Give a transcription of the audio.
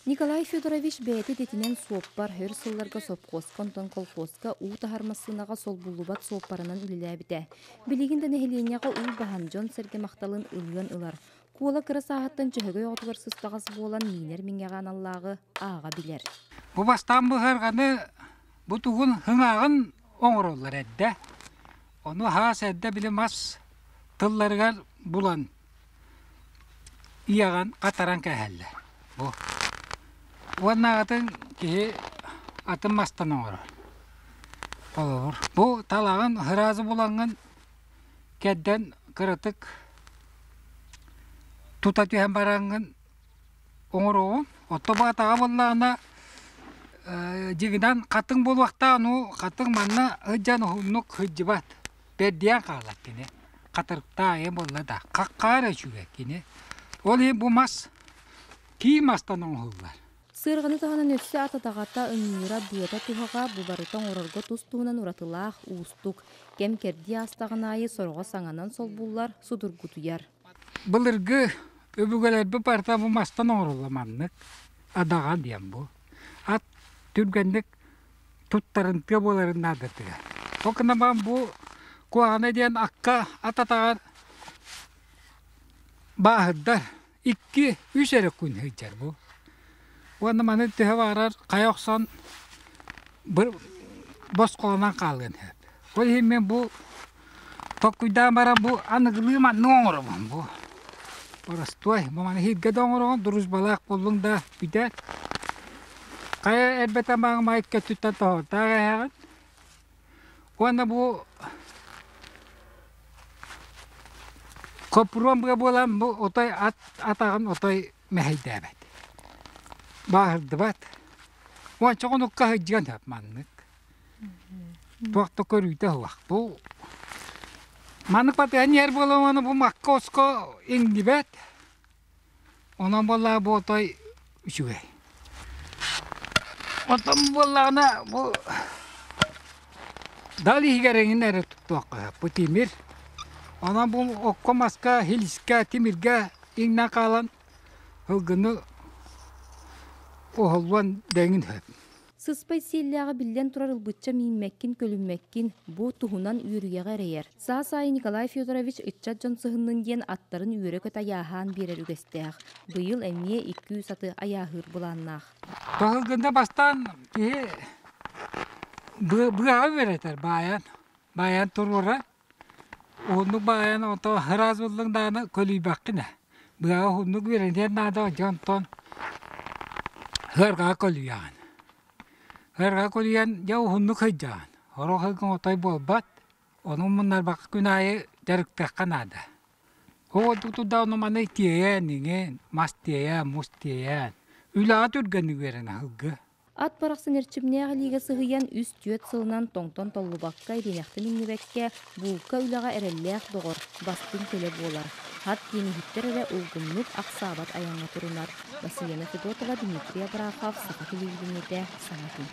Николай Федорович бэйэтэ идэтинэн суоппар, өр сылларга сопхуоска, онтон колхуоска уу таһар массыынаҕа солбуллубат суоппарынан үлэлээбитэ. Билигин да нэһилиэнньэҕэ уу баһан, дьон-сэргэ махталын ылыан ылар. Куола кыра сааһыттан чөһөгөй оҕотугар сыстаҕас буолан, миинэр миҥэҕэ аналлааҕы ааҕа билэр. Бу бастаан быһарҕаны бу тугун хыҥааҕын оҥороллор эрдэ. Ону хаас эрдэ били мас тылларыгар булан Ийэҕин хатаран кээһэллэр. Бу. Уоннааҕытын киһи атын мастан оҥорор. Холобур, бу талаҕын сразу булаҥҥын кэрдэн кыратык тута түһэн бараҥҥын оҥоруоҕуҥ. Отто бу атаҕа буоллаҕына дьиҥинэн хатыҥ буолуохтаах, ну хатыҥ манна сылдьан уһуннук сылдьыбат. Бэрдийэн хаалар кини. Хатырыктаайа буолла да, хаххаар үчүгэй кини. Ол иһин бу мас кии мастан оҥоһуллар. Сыарҕаны таһынан өссө ат атаҕата, ыҥыыра, быата туһаҕа бу барыта оҥорорго тус-туһунан уратылаах, уустук. Кэм-кэрдии аастаҕын аайы сороҕо саҥанан солбуллар, судургутуйар. Былыргы өбүгэлэрбит барыта бу мастан оҥоруллар маннык. Адаҕа диэн бу. Ат түргэнник туттарымтыа буоларын наадатыгар. Ол гынан баран бу куһаҕана диэн акка ат атаҕар бааһырдар икки үс эрэ күн сылдьар бу. Уонна маны төһө баҕарар хайа охсон босхолонон хаалыан сөп. Ол иһин мин бу толкуйдаан баран бу аныгылыы маннык оҥоробун бу. Боростуой бу маны иһиргэ да оҥороҕун дружбалаах буоллуҥ да бүтэр. Хайа эрбэтэ маҥмай өттүттэн тоһоҕортоох эһэҕин. Уонна бу хоппуруон быа буолан бу отой ат атаҕын отой мэһэйдээбэт. Бааһырдыбат. Уонча хонукка сылдьыан сөп маннык. Туох да көрүүтэ суох. Бу маннык батыһан иһэр буолан бу макка-оско иҥнибэт. Онон буоллаҕа бу отой үчүгэй. Оттон буоллаҕына бу дал иһигэр эҥин эрэ туттуохха сөп. Бу тимир. Онон бу окко-маска, хилискэ, тимиргэ иҥнэн хаалан сылгыны оһоллуон дэҥин сөп. Сыспай сиэллээҕи биллэн турар ылбычча мииммэккин, көлүммэккин, бу туһунан үөрүйэҕи эрэйэр. Саас аайы Николай Федорович ыччат дьон сыһыннын диэн аттарын үөрэ-көтө айааһаан биэрэр үгэстээх. Быйыл эмиэ икки-үс аты айааһыыр былааннаах. Таһылгында бастаан киһи быаҕа үөрэтэр баайан, баайан туруора. Уһуннук баайан ото ыраас буллуҥ даҕаны көлүйбэккин ээ. Быаҕа уһуннук үөрэниэн наада дьэ онтон ыарҕаҕа көлүйэҕин. Ыарҕаҕа көлүйэн дьэ уһуннук сылдьаҕын. Сорох сылгыҥ отой буолбат, ону муннарбакка күн аайы дьарыктыахха наада. Ол тутуда ону маны тиэйэн иҥин, мас тиэйэн, мус тиэйэн, үлэҕэ түргэнник үөрэнэ сылгы. Ат барахсан эрчимнээх илиигэ сыһыйан үс-түөрт сылынан тоҥтон толлубакка, ириэнэхтэн иҥнибэккэ, булка үлэҕэ эрэллээх доҕор, бастыҥ көлө буолар. Ат диэн иһиттэр эрэ улгумнук ахсаабат айаҥҥа турунар. Василена Федотова, Дмитрий Абрахов, Саха телевидениетэ, Саҥа күн.